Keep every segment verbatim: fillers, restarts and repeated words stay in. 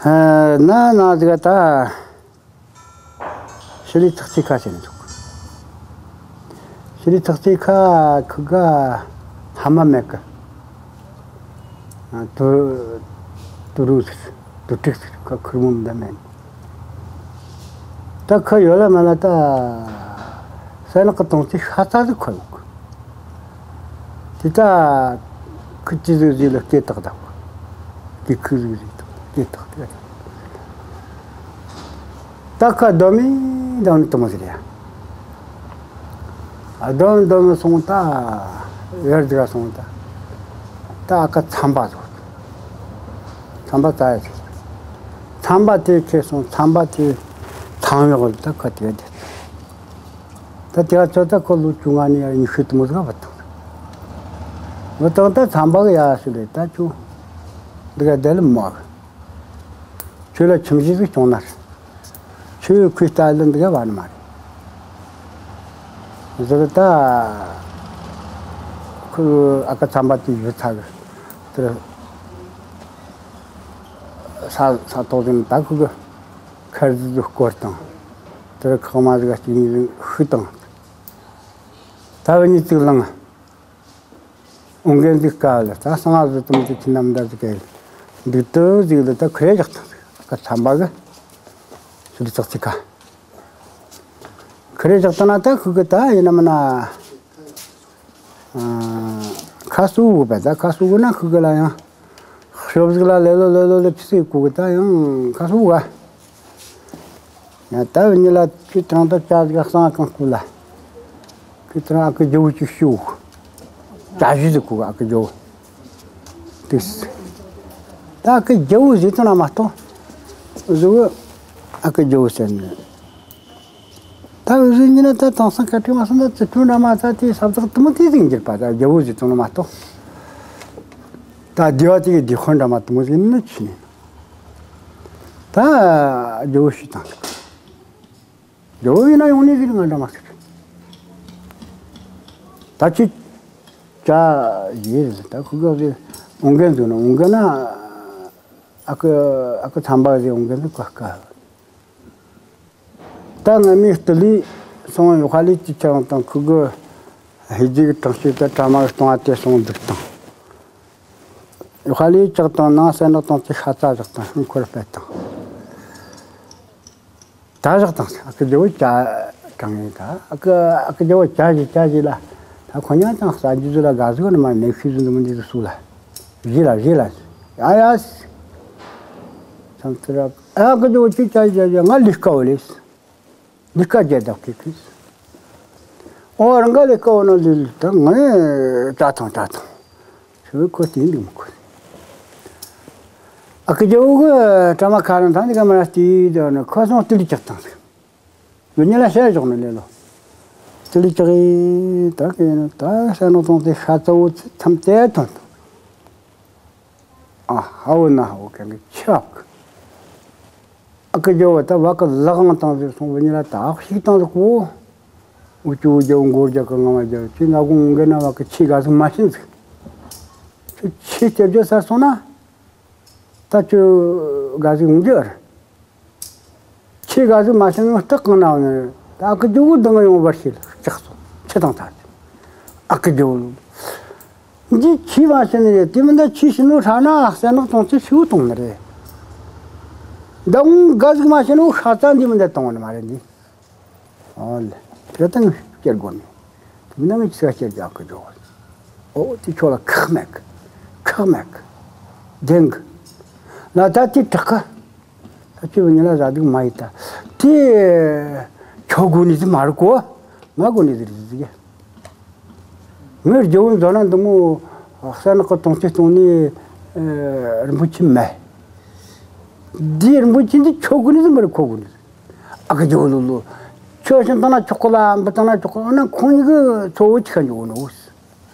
ཨ་ན་ན་ཟིག་ད། ཤི་ལི་ཚག་ཚི་ཁ་ཟེར་ནས་འདུག་ཤི་ལི་ཚག་ཚི་ཁ་ཁུ་ག་ཧ་མ་མེད་གི། ཨ་དུ་དུ་རུ་ཟེར་དུ་ཀྲིག་ཟེར་ཁ་ཁུར་མོ་མི་འདྲ་མེད། ད་ཁ་ཡོད་ལ་མེད་ལ་ད་སེར་ནག་གི་དོང་ཚིགས་ཤ་ཚ་ཟིག་ཁ་ཡོད་གི། དེ་ད་ཁུ་ཅི་ཟིག་ཟིག་ལ་སྐེ་བཏགས་ད་གི། ཁུ་ཟིག་ཟིག་སྐེ་བཏགས་དེ། ད་ཁ་སྡོམ་མི་སྡོམ་ནི་དུ་མ་ཟེར་ཡ། ཨ་སྡོམ་སྡོམ་སོང་ད་ཡར་ཟིག་སོང་ད། ད་ཨ་ཁ་ཚན་པ་ཟིག་ཚན་པ་ཙ་ཡ་ཟིག་ཚན་པ་དེ་ཁེ་སོང་ཚན་པ་དེ་ཐང་ཡོག་ད་ཁ་དེ་དེ། ད་དེ་ག་ཚོད་ད་ཁོ་ལོ་བཅོ་ལྔ་ནས་ཉི་ཤུ་དུ་མོ་ཟིག་བུད་ཐང་། བུད་ཐང་ད་ཚན་པ་གི་ཡ་ཞུ་ལེ་ད་ཁྱོད་འདི་ག་བསྡད་ལ་མ་གི། ཁྱོད་ལ་ཁྱིམ་གཞིས་ཟིག་སྐྱོང་ན་རེད། ཁྱོད་ཁོའི་ལྟ་ལ་འདི་ག་བ་ནི་མ་རེད། ཟེར་ད་ཁོས་ཨ་ཁ་ཚན་པ་དེ་ཡུལ་ཚ་གི་དེར་ས་ས་ཐོག་ཟིན་ད་ཁོ་གི་ཁར་ཟིག་སྐོར་དང་། དེར་ཁག་མ་ཟིག་གཅིག་གཉིས་ཟིག་ཤུ་དང་། ད་བུ་གཉིས་གཅིག་ལངས། འོང་མཁན་ཟིག་དཀའ་ལ་ད་སང་ང་བཟོ་དུམ་ཟིག་ཁྱི་ནམ་ད་ཟིག་གེ་འདུག་ཏུ་ཟིག་ལ་ད་ཁུ་རེ་བཞག་ཐང་ཟིག་ཁ་ཚན་པ་གི་ཤི་ལི་ཚག་ཚི་ཁ། ཁུ་རེ་བཞག་ཐང་ན་ད་ཁུ་གི་ད་ཡིན་ན་མིན་ན། ཁ་སུ་བ་ད་ཁ་སུ་བ་ན་ཁུ་གི་ལ་ཡང་ཤོབ་ཟིག་ལ་ལེ་ལོ་ལེ་ལོ་ལེ་ཕི་སི་ཁུ་གི་ད་ཡང་ཁ་སུ་བ། ཡང་ད་བུ་གཉིས་ལ་ཁྱི་དྲང་ད་ཅ་ཟིག་གསང་གང་སྐུ་ལ། ཁྱི་དྲང་ཨ་ཁུ་རྒྱལ་བོ་ཅིག་ཤུ། ཅ་ཞུ་ཟིག་ཁུ་གི་ཨ་ཁུ་རྒྱལ་བོ། དེ་ད་ཨ་ཁུ་རྒྱལ་བོ་ཟིག་ཐོན་ན་མ་གཏོགས། ཟིག་ཨ་ཁུ་རྒྱལ་བོ་ཟེར་ནས། ད་འུ་ཟོ་གཉིས་ན་ད་དེང་སང་སྐད་ཆ་མ་སོང་ན་ཙི་ཐུ་འདྲ་མ་ད་དེ་ས་བདག་དུ་མོ་དེ་ཟིག་འགྱུར་པ་ད་རྒྱལ་བོ་ཟིག་བཙོང་ན་མ་གཏོགས། ད་སྡེ་བ་དེ་གི་སྡེ་དཔོན་འདྲ་མ་དུ་མོ་ཟིག་ནི་ཆི་ནས། ད་རྒྱལ་བོ་ཞིག་དང་། རྒྱལ་བོ་ཡིན་ན་ཡོང་ནི་ཟིག་ང་འདྲ་མ་ཟིག་ད་ཅི་ཅ་ཡིན་ད་ཁུ་ག་ཟིག་འོང་མཁན་ཟིག་ན་འོང་མཁན་ན་ཨ་ཁུ་ཨ་ཁུ་ཚན་པ་ཟིག་འོང་མཁན་ཟིག་ཀ་ཀ། ད་ང་མི་སྟི་ལི་སོང་ཡོ་ཁ་ལི་ཅི་ཆང་དང་ཁུ་གུ་ཧི་ཇི་གི་གྲངས་ཤིག་ད་གྲ་མ་གི་སྟོང་བ་དེ་སོང་འདུག་དང་། ཡོ་ཁ་ལི་ཅག་དང་ནང་སེ་ནག་དང་ཅི་ཤ་ཚ་བཞག་དང་ཤིང་འཁོར་སྤེལ་དང་། ད་བཞག་དང་ཨ་ཁུ་རྒྱལ་བོ་ཅ་དྲང་ཡིན་ད་ཨ་ཁུ་ཨ་ཁུ་རྒྱལ་བོ་ཅ་ཞིག་ཅ་ཞིག་ལ་ད་ཁོ་ཉག་ཅང་ས་རྒྱུ་ཟུ་ལ་དགའ་ཟུ་ནི་མ་ནེ་ཤི་ཟུ་འདི་མི་འདི་ཟུ་སུ་ལ། བཞི་ལ་བཞི་ལ། ཨ་ཡ། ཙམ་ཙི་ར། ཨ་ཁུ་ཇོ་ཅི་ཅ་ཅ་ཅ་ང་ལི་ཀ་བ་ལེ། ལི་ཀ་རྒྱལ་དག་གི་ཁུ། ཨོ་རང་ག་ལི་ཀ་བ་ན་ལི་ལི་ད་ངས་ཅ་ཐང་ཅ་ཐང་། ཁྱོད་ཁོ་སྟེང་འདུག་མི་ཁོ། ཨ་ཁུ་ཇོ་གི་ཀྲ་མ་ཁ་རང་ཐང་འདི་ག་མ་སྟེ་ད་ནི་ཁོ་སོང་སྟི་ལི་ཅག་ཐང་ཟིག་ཡོད་ཉིན་ལ་བཤད་ཞོག་ནི་ལེ་ལོ། ཙི་ལི་ཅག་ཡིན་ད་གི་ཡིན་ད་ས་ནོ་ཐོང་ཏེ་ཤ་ཚ་བོ་ཚི་མཚམས་དེ་ཐོན་ཐོན། ཨ་ཧ་བོ་ན་ཧ་བོ་གན་གི་ཆབ་གི། ཨ་ཁུ་རྒྱལ་བོ་ད་བ་གི་ལག་ཨང་བཏང་ཟེར་སོང་བུ་ཉིན་ལ་ད་ཨ་ཤིག་བཏང་ཟེར་གོ། འུ་ཅུ་འུ་རྒྱལ་བོ་མགོ་རྒྱག་གི་ང་མ་རྒྱལ་བོ་ཅི་ང་གོང་འགན་ན་བ་གི་ཆི་ག་ཟིག་མ་ཤེས་ཟིག་ཆི་ཆི་སྟེར་རྒྱུ་ཟེར་སོང་ན། ད་ཁྱོད་ག་ཟིག་འོང་རྒྱུ་རེད། ཁྱེད་ག་ཟིག་མ་བྱུང་ན་སྟག་གང་ན་འོང་ནི་རེད། ད་ཨ་ཁུ་རྒྱལ་བོ་འདང་ཡོང་བར་བྱེད་ལ་ལྕགས་སོ་ཁྱི་དང་ཐག་ཨ་ཁུ་རྒྱལ་བོ་འདི་ཁྱི་མ་བྱུང་ནི་རེད། དེ་མིན་ད་ཁྱི་བྱུང་ནོ་ཧྲ་ན་གསེར་ནག་དང་ཚེ་ཤིའུ་གཏོང་ནི་རེད། ད་འོང་ག་ཟིག་མ་བྱུང་ནོ་ཤ་ཚ་འདི་མིན་ད་གཏོང་ནི་མ་རེད་འདི། ཨོ་ལེ། དེ་ལྟ་ངས་སྐྱེར་དགོས་ནས། དེ་མིན་ན་ངས་ཅི་ཟེར་སྐྱེར་རྒྱག་གི་འགྲོ། ཨོ་དེ་ཁྱོད་ལ་ཁག་མེད་གི། ཁག་མེད་གི། བདེན་གི། ལ་ད་དེ་དྲག་གི། ད་ཅི་བུ་ཉི་ལ་ཟ་སྡུག་མ་ཡིན་ད། དེ་ཁྱོད་དགོས་ནི་དེ་མ་རེད་གོ། ང་དགོས་ནི་དེ་རེད་ཟེར་གི། ངའི་རྒྱལ་བོ་མཛོ་ན་འདི་མོ་གསེར་ནག་གི་དོང་ཙེ་སྟོང་ནི་རིན་པོ་ཆེ་མེད། འདི་རིན་པོ་ཆེ་འདི་ཁྱོད་དགོས་ནི་དེ་མ་རེད་ཁོ་དགོས་ནི་དེ། ཨ་ཁུ་ཇོ་ལུ་ལུ། ཁྱོད་ཤིང་བཏང་ན་ཆོག་གི་ལ་འབུ་བཏང་ན་ཆོག་གི་ཨ་ན་ཁོང་གཉིས་ཀྱི་ཚོ་བོ་ཅི་ཁ་འཇོག་ནོ།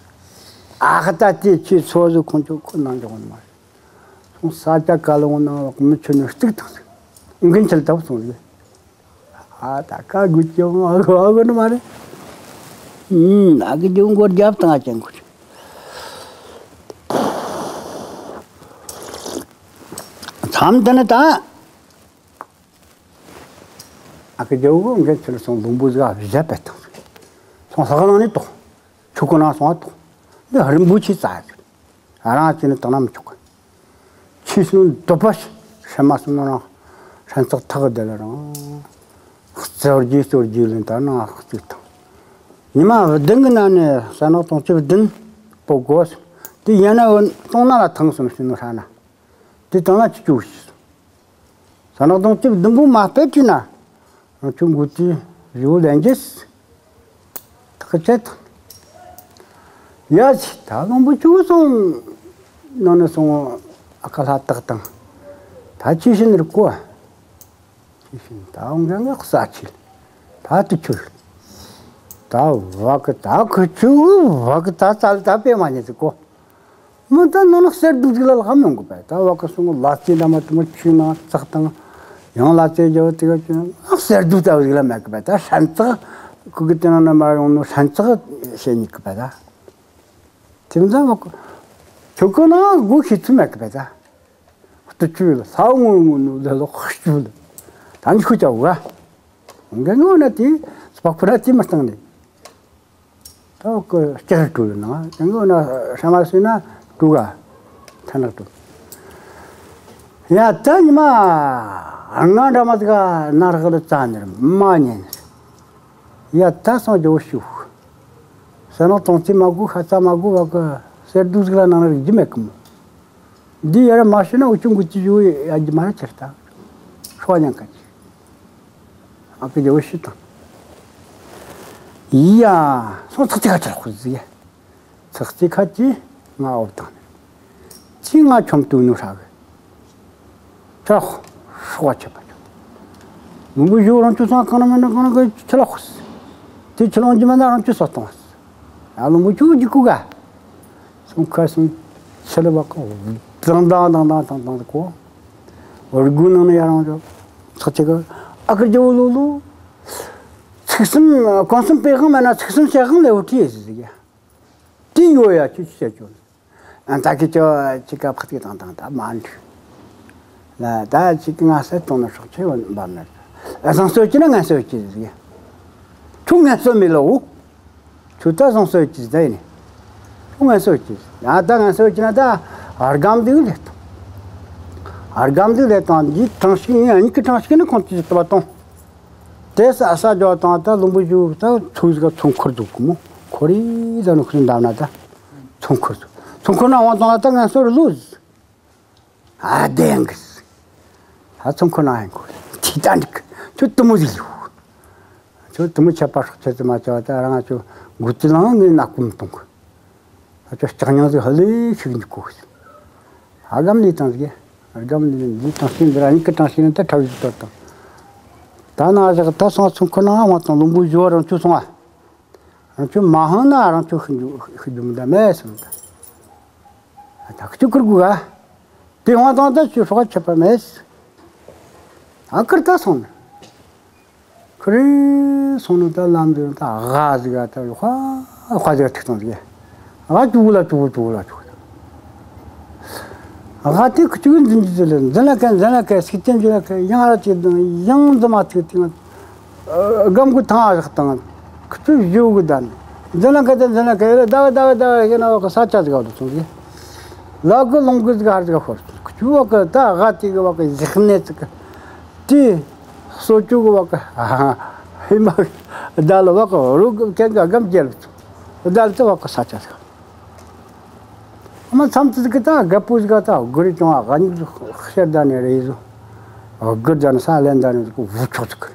ཨ་ཁ་ད་དེ་ཁྱེད་ཚོ་བོ་ཁོང་ཆོ་ཁོ་ནང་འཇོག་ནི་མ་རེད། ཁོང་ས་ཆ་ག་ལ་འོང་ན་མི་ཆོ་ནི་གཅིག་དང་ཟིག་འགན་ཆེ་ལ་ཐབས་སོང་ཟིག་ཨ་ད་ཁ་དགོས་ཀྱི་ཨ་གོ་ཨ་གོ་ནི་མ་རེད། ཨུམ་ཨ་ཁུ་ཇོ་མགོ་རྒྱབ་བཏང་ཅན་གོ། མཚམས་འདི་ནི་ད། ཨ་ཁུ་རྒྱལ་པོ་འགན་ཚུལ་སོང་ལུང་པོ་ཟིག་བཞག་པས་དང་། སོང་ལྷག་ནང་ནས་དོག་ཆུ་ཁོ་ན་སོང་ཨ་དོག་འདི་རིན་པོ་ཆེ་རྩ་ཡ། རང་ཅི་ནི་དང་ན་མི་ཆོག་གི། ཆུ་སོང་འདོད་པ་ཤི་མ་སོང་ན་རང་ཧྲན་ཙག་ཐག་གི་བསྡད་ལ་རང་། རྩེ་རྗེས་རྩེ་རྗེས་ལ་ད་ནང་གཅིག་དང་། ཉི་མ་བདུན་གི་ནང་ནས་ཟ་ནག་དང་ཅི་བདུན་པོ་དགོས། དེ་ཡན་ན་བོ་སོང་ན་ལ་ཐང་སོང་ཤི་ནོ་ཧྲ་ན། དེ་དང་ལ་ཅི་བཅུག་ཤི། ཟ་ནག་དང་ཅི་བདུན་པོ་མ་སྤེལ་དུས་ན། རང་ཆུང་འགོ་དུས་བཞི་བོ་ལེན་རྒྱུས། ཐག་བཅད་དང་། ཡ་ཆི་ད་ལུང་པོ་ཆུ་སོང་། ནང་ནས་སོང་ཨ་ཁ་ལྷ་བཏགས་དང་། ད་ཆི་ཤི་ནི་རེད་གོ། ཆི་ཤི་ནི་ད་འོང་གང་ག་ས་ཆི། ད་དུ་ཆུ། ད་བ་གི་ད་ཁུ་ཆུ་བ་གི་ད་ཙལ་ད་པེ་མ་ཉེ་ཟི་གོ། མི་ད་ནང་ན་གསེར་གདུགས་ཟིག་ལ་ལྷག་མི་འགོ་པས། ད་བ་གི་སོང་ལ་རྩེ་འདྲ་མ་དུ་མ་ཆུ་ནང་བཙག་དང་། ཡང་ལ་རྩེ་རྒྱབ་དེ་ག་ཆུ་ནང་གསེར་གདུགས་ཙལ་ཟིག་ལ་མེད་གི་པས། ད་ཧྲན་ཙག་ཁུ་གི་དེ་ནང་ན་མ་ཡོང་ནོ་ཧྲན་ཙག་བཤད་ཉིག་གི་པས་ད། དེ་མི་ད་བ་གི་ཆུ་ཁོ་ན་སྒོ་ཤི་ཚུལ་མེད་གི་པས་ད། སྟུ་ཆུ་ལ་ས་ངོ་ངོ་ནོ་ལ་ལོ་ཁ་ཆུ་ལ། ད་ནི་ཁུ་ཅག་བ། འགན་ངོ་ན་དེ་སྤག་པོ་ན་དེ་མ་བཏང་ནས། ད་གི་སྐྱར་བཀྲུ་ཡོད་ན་དེ་གི་ན་ཧྲ་མ་སུ་ན་བཀྲུ་ག་ཐ་ནག་བཀྲུ། ཡ་ད་ཉི་མ་ང་འདྲ་མ་ཟིག་ན་རག་ལ་རྩ་ནས་མ་ཉན། ཡ་ད་སང་ཇོ་ཤུ་ས་ནག་དང་ཙི་མ་གུ་ཤ་ཚ་མ་གུ་བ་གི་གསེར་གདུགས་ཟིག་ལ་ནང་རིག་རྒྱུ་མེད་གི་མོ། འདི་ཡར་མ་ཤི་ན་འུ་ཆུ་འགུ་ཅི་ཞུ་ཡ་རྒྱུ་མ་ར་ཆེར་ད་ཧྲོ་ཉང་ཀ་ཅི། ཨ་ཀི་ཇོ་ཤི་དང་། ཡ་སང་ཚག་ཚི་ཁ་ཆར་ཁུ་ཟི་ཡ། ཚག་ཚི་ཁ་ཅི་ང་འོབ་དང་། ཅི་ང་ཆོམ་ཏུ་ནུ་ཧྲ་གི། ཆ་ཧྲོ་ཆེ་པ་ཆོ། ལུང་པོ་ཞུ་རང་ཆུ་སང་གང་ན་མེད་ན་གང་ན་གི་ཆུ་ལ་ཁུ་སི། དེ་ཆུ་ལོང་ཅི་མ་ན་རང་ཆུ་སོ་གཏོང་བ་སི། ཡ་ལུང་པོ་ཆུ་ཅི་ཀུ་ག། སུང་ཁ་སུང་ཆེ་ལ་བ་ཀོ། དང་དང་དང་དང་དང་དང་ཀོ། འོར་གུ་ནང་ན་ཡ་རང་ཅོ། ཚག་ཆེ་ག་ཨ་ཀར་ཇོ་ལུ་ལུ། ཚིག་སུམ་གོང་སུམ་པའི་དབང་མ་ན་ཚིག་སུམ་ཞེ་དབང་ལས་འོ་ཁྲིས་ཟིག་ཡ། དེ་ཡོ་ཡ་ཆུ་ཆུ་ཆ་ཅོ། ཨ་ད་ཀི་ཅོ་ཅི་ཀ་ཕག་ཏི་དང་དང་ད་མ་འདྲི། ལ་ད་ཅི་ཀི་ང་སེ་གཏོང་ན་སྲོག་ཆེ་བ་འབར་ན། ཨ་བཟང་སོ་ཅི་ན་ང་སོ་ཅི་ཟིག་ཡ། ཁྱོད་ངན་སོ་མི་ལོ། ཁྱོད་ད་བཟང་སོ་ཅི་ཟེར་ནི། ཁྱོད་ངན་སོ་ཅི་ཟེར། ཡང་ད་ངན་སོ་ཅི་ན་ད་ཨར་གམ་དུ་ལེ་དང་། ཨར་གམ་དུ་ལེ་དང་འདི་གྲངས་ཤིག་ཡིན་ཡང་གཉིས་ཀྱི་གྲངས་ཤིག་ནི་ཁོང་ཅི་ཟེར་ཏུ་བ་དང་། དེ་ས་ས་ཇོ་དང་ད་ལུང་པོ་ཞུ་ད་ཚུགས་ཟིག་ཚོང་ཁུར་འདུག་གི་མོ། ཁོ་རི་ད་ནུ་ཁུར་འདམ་ན་ད་ཚོང་ཁུར་འདུག་ཚོང་ཁུར་ན་དབང་དང་ད་ངན་སོ་རུ་ལུས། ཨ་དེང་གི། ཨ་ཚོང་ཁོ་ན་ཡང་གོ། ཐི་ཏན་ཏིག་ཁྱོད་དུ་མོ་ཟིག་ཡོད། ཁྱོད་དུ་མོ་ཆད་པ་སྲོག་ཆད་ཙི་མ་ཆད་པ་ད་རང་ཁྱོད་འགུ་ཙི་ལང་ངའི་ནག་ཀུམ་གཏོང་གི། ཨ་ཁྱོད་ལྕགས་ཉང་ཟིག་ཧ་ལས་ཤིག་འཇུག་གོ། ཨ་སྒམ་ལི་དང་ཟིག་ཨ་སྒམ་ལི་ལི་དང་ཤིང་འདི་ར་ཉིད་ཀི་དང་ཤིང་ད་ཁྲ་བཞི་ཏོ་དང་། ད་ན་ཞག་ད་སང་ཚོང་ཁོ་ན་ཨ་མ་དང་ལུང་པོ་ཞོ་རང་ཁྱོད་སོང་ཨ། རང་ཁྱོད་མ་ཧང་ན་རང་ཁྱོད་ཤི་རྒྱུ་ཤི་རྒྱུ་མི་འདྲ་མེད་སོང་ད། ད་ཁྱོད་ཁུར་དགོས་ག་དེ་ཧང་དང་ད་ཁྱོད་སྲོག་ཆད་པ་མེད། ཨ་ཁུར་ད་སོང་ནི། ཁུར་སོང་ནི་ད་ལམ་དུ་ད་ཨ་ཟིག་ད་ཧ་ཧ་ཟིག་ཐུག་སོང་ཟིག་ཨ་ཅུ་ལ་ཅུ་ཅུ་ལ་ཅུ། ཨ་དེ་ཁུ་ཅུ་འཛིན་གྱི་ཟེར་ལ་འཛིན་ལ་ཁ་འཛིན་ལ་ཁ་སྲིད་ཅན་འཛིན་ལ་ཁ་ཡང་ར་ཅིག་དང་ཡང་འཛིན་མ་ཐུག་དེ་ང་སྒམ་གུ་ཐང་ཨ་རག་དང་ཁུ་ཚུར་བཞུ་གུ་དང་འཛིན་ལ་ཁ་དང་འཛིན་ལ་ཁ་ཡོད་ལ་ཟླ་བ་ཟླ་བ་ཟླ་བ་ཡིན་ན་བ་ཁ་ས་ཆ་ཟིག་བ་ལ་སོང་གི་ལ་གུ་ལོང་གུ་ཟིག་ཧར་ཟིག་ཧོར་ཁུ་ཚུར་བ་ཁ་ད་ཨ་དེ་གི་བ་ཁ་ཡག་ནས་ཟིག་དེ་སོ་ཅུ་གི་བ་ཁ་ཧི་མ་ཟླ་ལ་བ་ཁ་རུ་གི་ཁ་ག་སྒམ་རྒྱལ་ཟིག་ཟླ་ལ་ད་བ་ཁ་ས་ཆ་ཟིག་ཨ་མ་མཚམས་ཚིག་གི་ད་རྒད་པོ་ཟིག་ག་ད་སྒུར་ཅུང་ཨ་ག་ཉིད་ཤར་ད་ནས་རེད་ཟོ། སྒུར་ད་ནས་ས་ལེན་ད་ནས་ཟིག་བུ་ཆོག་ཟིག་གི་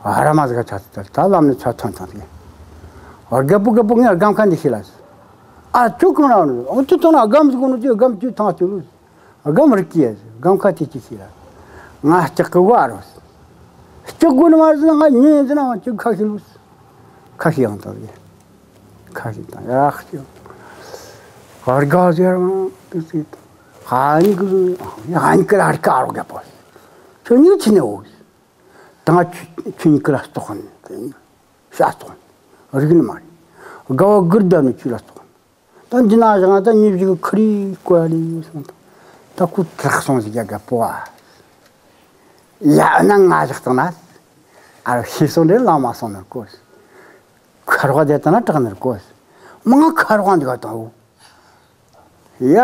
ཨ་ར་མ་ཟིག་ག་ཆ་ཚིག་ད་ལམ་ནས་ཚ་ཐོན་ཐོན་ཟིག་རྒད་པོ་རྒད་པོ་ངས་སྒམ་ཁ་འདི་ཤི་ལ་ཟིག་ཨ་ཅོ་གང་ར་ནས་ཨོ་ཅོ་ཐོན་ན་སྒམ་ཟིག་གོ་ནོ་ཅོ་སྒམ་ཅོ་ཐང་ཅོ་ལུ་ཟིག་སྒམ་རིག་གི་ཡ་ཟིག་སྒམ་ཁ་དེ་ཅི་ཤི་ལ་ང་ལྕགས་གི་བ་རོ་ཟིག་ལྕགས་གོ་ནི་མ་ཟིག་ང་ཉིན་ཟིག་ན་ང་ཅོ་ཁ་ཤི་ལུ་ཟིག་ཁ་ཤི་ཡང་ད་ཟིག་ཁ་ཤི་དང་ཡག་ཤི། ཧར་ག་ཟེར་དུ་སི་ཧ་ནི་ཀི་ཧ་ནི་ཀི་ལ་ཧར་ཀ་རོ་ག་པོ། ཁྱོད་ནི་ཆི་ནི་འོ། དང་ཁྱོད་ཁྱོད་ནི་ཀི་ལ་སྟོག་ནི་ཤ་སྟོག་ནི་རིག་ནི་མ་རེད། དགའ་བ་གིར་བསྡད་ནི་ཁྱོད་ལ་སྟོག་ནི། ད་འདི་ན་བཞག་ན་ད་མྱི་བཞི་གི་ཁི་རི་ཀོ་ཡ་ལི་སོང་དང་། ད་ཁོ་དྲག་སོང་ཟིག་རྒད་པོ་ཨ། ཡ་ཨ་ན་ང་བཞག་བཏང་ན། ཨ་རོ་ཤི་སོང་རེད་ལང་མ་སོང་ནི་གོ། ཁ་རོག་བསྡད་བཏང་ན་དྲག་ནི་གོ། མ་ང་ཁ་རོག་འདི་ག་བཏང་འོ། ཡ།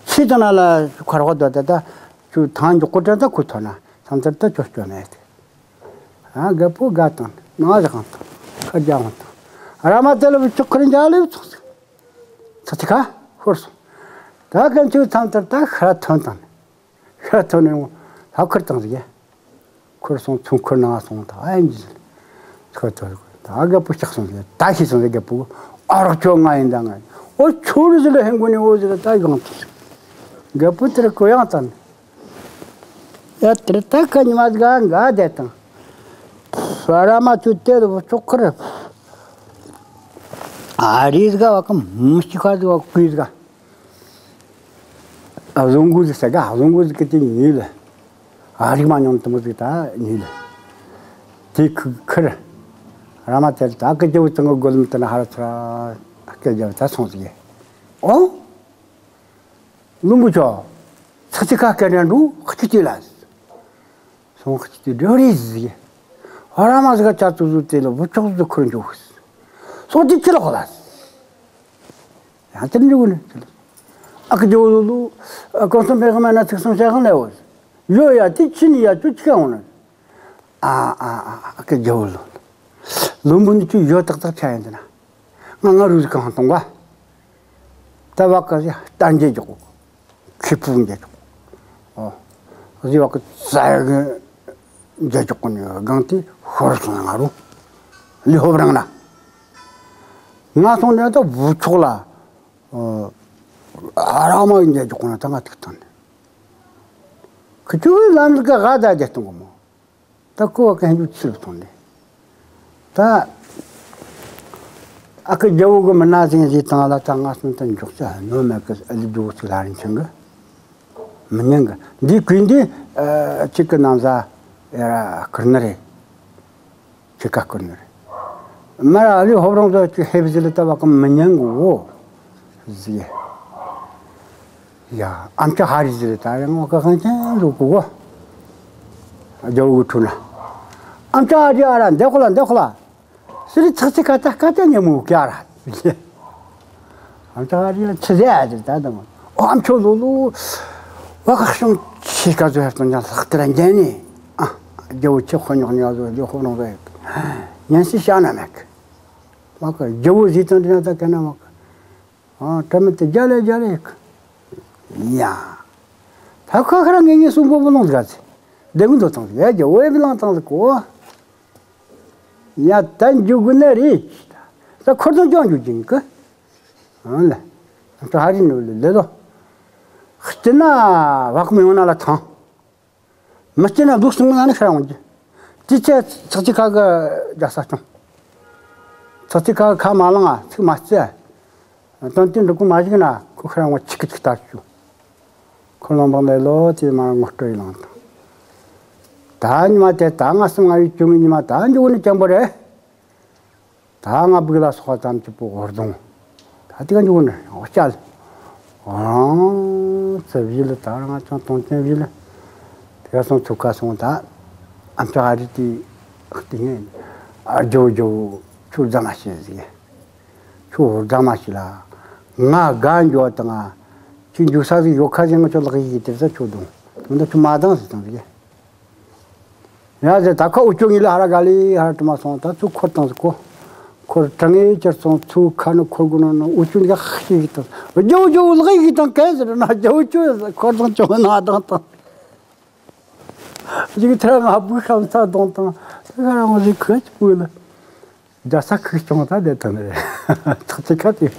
ཤི་བཏང་ན་ལ་ཁ་རོག་བསྡད་ད་ད། ཁྱོད་ཐང་མགྱོགས་ཀོ་དྲན་ད་ཁོ་ཐོན་ན་ས་མཐར་ད་ཁྱོད་སྐྱོན་ནས་ཏེ། ཨ་རྒད་པོ་དགའ་བཏང་ནང་བཞག་བཏང་། ཁ་རྒྱག་བཏང་། ར་མ་དེ་ལ་བུ་ཆོག་ཁར་འཇག་ལེ་བུ་ཚོགས་ཚིག་ཚ་ཚིག་ཁ་ཤོར་སོང་། ད་གན་ཆུ་མཚམས་ལྟར་ད་ཤར་ཐོན་དང་། ཤར་ཐོན་ནས་ལྷ་ཁུར་དང་ཟིག་ཁུར་སོང་ཚུང་ཁུར་ནང་སོང་ད་ཨེ་འཇི་ཟིག་ཁུར་ཐོན་ད་རྒད་པོ་ལྕགས་སོང་ཟིག་ད་ཤི་སོང་ཟིག་རྒད་པོ་ཨ་རོག་ཁྱོད་ང་ཡིན་ད་ང་ཡིན་འོ་ཁྱོད་རི་ཟིག་ལ་ཧེན་གོ་ནས་འོ་ཟིག་ད་ཡོང་ཐུབ་ཟིག་རྒད་པོ་དེར་གོ་ཡང་ཙམ། ཡ་དེར་ད་ཁ་ཉི་མ་ཟིག་འགའ་བསྡད་དང་། ཕ་ར་མ་ཆུ་དེ་ལ་བུ་ཆོག་ཁུར། ཨ་རི་ཟིག་བ་ཀ་མི་གཅིག་ཁ་ཟིག་བ་ཀུའི་ཟིག་བཟང་གོ་ཟིག་ཟེར་ག་བཟང་གོ་ཟིག་གི་དེ་ཉིད་ལ། ཨ་རིག་མ་མྱོང་དུ་མོ་ཟིག་ད་ཉིད་ལ། དེ་ཁུ་ཁུར། ར་མ་དེ་ད་ཀི་རྒྱལ་བུ་ཚང་གི་རྒོལ་ལམ་དུ་ན་ཧ་ར་ཚ་ར་ཀི་རྒྱལ་བུ་ད་སོང་ཟིག་ཨོ། ལུང་གུ་ཆོ། ཚ་ཚི་ཁ་སྐད་འདྲ་འདུག་ཁ་ཆུ་དེ་ལ། སོང་ཁ་ཆུ་དེ་འདྲ་རེད་ཟིག་ཨ་ར་མ་ཟིག་ག་ཅག་ཙུ་ཟུ་དེ་ལ་བུ་ཆོག་ཟུ་ཁུར་འཇུག་སོང་དེ་ཁྱི་ལ་ཁོ་ལ། ཡང་དེར་འཇུག་ནི། ཨ་ཁུ་རྒྱལ་བོ་ལུ། ཀོང་སོང་པའི་ཁ་མ་ན་ཚིག་སོང་བྱ་ཁང་ལས་འོ། ཡོད་ཡ་དེ་ཁྱི་ནི་ཡ་ཁྱོད་ཁྱི་ཁ་འོང་ནི། ཨ་ཨ་ཨ་ཨ་ཁུ་རྒྱལ་བོ་ལུ། ལུམ་བུ་ནི་ཁྱོད་ཡོད་ཏག་ཏག་ཆ་ཡིན་དེ་ན། ང་ང་རུ་གང་གཏོང་བ། ད་བ་ཀ་ཟི་ལྟ་འཇལ་རྒྱོག་ཁྱི་ཕུ་འཇལ་རྒྱོག་ཨོ། ཟི་བ་ཀ་ཙ་གི་འཇལ་རྒྱོག་གོ་ནི་སྒང་དེ་ཤོར་སོང་ང་རུ། ལི་ཧོབ་རང་ན། ང་སོང་ནས་ད་བུ་ཆོག་ལ། ཨ་ར་མ་ཡིན་རྒྱུ་ཁོ་ན་ད་ང་ཐུག་ཐང་ནས། ཁི་ཆུ་ལམ་ཟིག་ག་ད་རྒྱ་གཏོང་གི་མོ། ད་ཁོ་བ་གན་རྒྱུ་ཆི་ལ་ཐོང་ནས། ད་ཨ་ཁུ་རྒྱལ་བོ་གི་མི་ན་ཟིང་ཟིག་བཏང་ལ་ད་ང་སོང་ད་འཇོག་ཆ་ནོ་མེད་གི་ཨ་ལི་རྒྱུ་ཚིག་ལ་རིན་ཆེན་གི་མི་ཉན་གི་འདི་གུས་འདི་ཨ་ཅིག་གི་ནང་ཟ་ཡ་ཁུར་ནི་རེད། ཁྱི་ཁ་ཁུར་ནི་རེད། མ་ར་ཨ་ལི་ཧོབ་རང་ཚོ་ཅིག་ཧེབ་ཟི་ལི་ལྟ་བ་ཀ་མི་ཉན་གི་འོ། ཟི། ཡ་ཨམ་ཅོག་ཧ་རི་ཟི་ལི་ད་རེ་ངོ་ཀ་ཁང་ཆེན་ཟུག་གུ་གོ། རྒྱ་བོ་གི་ཁྲུ་ན། ཨམ་ཅོག་ཧ་རི་ཨ་ར་འདེ་ཁོ་ལ་འདེ་ཁོ་ལ། སི་རི་ཚག་ཚི་ཀ་ཏ་ཀ་ཏ་ཉེ་མོ་ཀྱ་ར། ཨམ་ཅོག་ཧ་རི་ལ་ཆི་ཟེ་ཨ་ཟི་ད་དང་། ཨོ་ཨམ་ཅོག་ལུ་ལུ། བ་ཁ་ཤོང་ཆི་ཀ་ཟོ་ཧེབ་ཏོང་ཅང་ལྷག་ཏི་ར་འགྱན་ནི། ཨ། རྒྱལ་བོ་ཆེ་ཁོ་ཉོག་ཉོག་བཟོ་རྒྱལ་ཁོ་རང་བཟོ་ཡོད། ཉན་སྲིད་བྱ་ན་མེད་གི། མ་གི་རྒྱལ་བོ་ཟིག་དང་འདྲ་ན་ད་ག་ན་མ་གི། ཨ་དྲ་མི་དེ་རྒྱ་ལེ་རྒྱ་ལེ་གི། ཡ། ད་ཁ་ཁ་ར་ངེད་གཉིས་གསུམ་པོ་བུ་ལོང་ཟིག་ག་ཚེ། ལྡེ་གུ་འདོ་བཏང་ཟིག་ཡ་རྒྱལ་བོ་ཡ་བི་ལང་བཏང་ཟིག་གོ། ཡ་ད་འཇུག་གི་ནི་རེད། ད་ཁོ་དང་ཅང་འཇུག་ཅིང་གི། ཨ་ལ། ད་ཧ་རི་ནུ་ལེ་ལེ་ལོ། སྟེ་ན་བག་མི་ཡོང་ན་ལ་ཐང་། མི་སྐྱེ་ན་ལུག་སྲིན་མོ་ན་ནི་ཤར་འོང་རྒྱུ། དེ་ཚེ་ཚག་ཚི་ཁ་གི་རྒྱ་ས་སྐྱོང་། ཚག་ཚི་ཁ་གི་ཁ་མ་ལངས་ཚིག་མ་བརྩི། དོན་དེ་འགྲུབ་གི་མ་བཞག་ན་ཁོ་ཤར་འོང་ཆིག་གི་ཆིག་ལྟར་བཅུག་ཁོ་ལོང་བག་ལས་ལོ་དེ་མ་ངོ་སྤྲོད་ཡི་ལང་དང་། ད་ཉི་མ་དེ་ད་ང་སུམ་ང་ཡི་བཅུ་ངི་ཉི་མ་ད་འཇུག་ནི་སྐྱང་པོ་རེད། ད་ང་སྦུག་ལ་སོགས་ཙམ་གྱི་པོ་འོར་དུང་། ད་དེ་ག་འཇུག་ནི་འོ་ཅལ། ཨང་། ཙི་བཞི་ལ་ད་རང་ཅང་སྟོང་ཅན་བཞི་ལ། དེ་ག་སོང་ཚུགས་ཁ་སོང་ད། ཨམ་ཅོག་ཧ་རི་དེ། དེ་ངས། ཨ་རྒྱོ་རྒྱོ། ཁྱོད་རྫ་མ་བྱེད་ཟིག་ཁྱོད་རྫ་མ་བྱེད་ལ། ང་དགའ་འགྱོ་དང་། ཁྱོད་འཇུག་ས་ཟིག་ཡོད་ཁ་ཟིག་ང་ཚོ་ལག་གི་དེ་ས་ཁྱོད་དུང་། དུང་ད་ཁྱོད་མ་དང་ཟིག་དང་ཟིག་ཡ་ཟེར་ད་ཁ་འུ་ཅོ་ངེད་ལ་ཧ་ར་ག་ལི་ཧ་ར་དྲི་མ་སོང་ད་ཚུར་འཁོར་བཏང་ཟིག་གོ། འཁོར་གྲང་ངེ་ཅར་སོང་ཚུར་ཁ་ནི་འཁོར་གོ་ནོ་ནོ་འུ་ཅོ་འདི་ཧ་ཤི་གི་དང་རྒྱ་བོ་རྒྱ་བོ་ལག་གི་དང་གན་ཟེར་ན་རྒྱ་བོ་ཅོ་འཁོར་དང་ཅོ་ན་དང་དང་། ཅིག་ཐར་ང་བུ་ཁམ་ཚ་དང་དང་ད་ཁ་ར་ང་ཟིག་ཁ་ཅི་པུ་ལ། རྒྱ་ས་ཁུག་ཅོང་ད་བསྡད་ཐུབ་ནི་རེད། ཚག་ཚི་ཁ་དེ།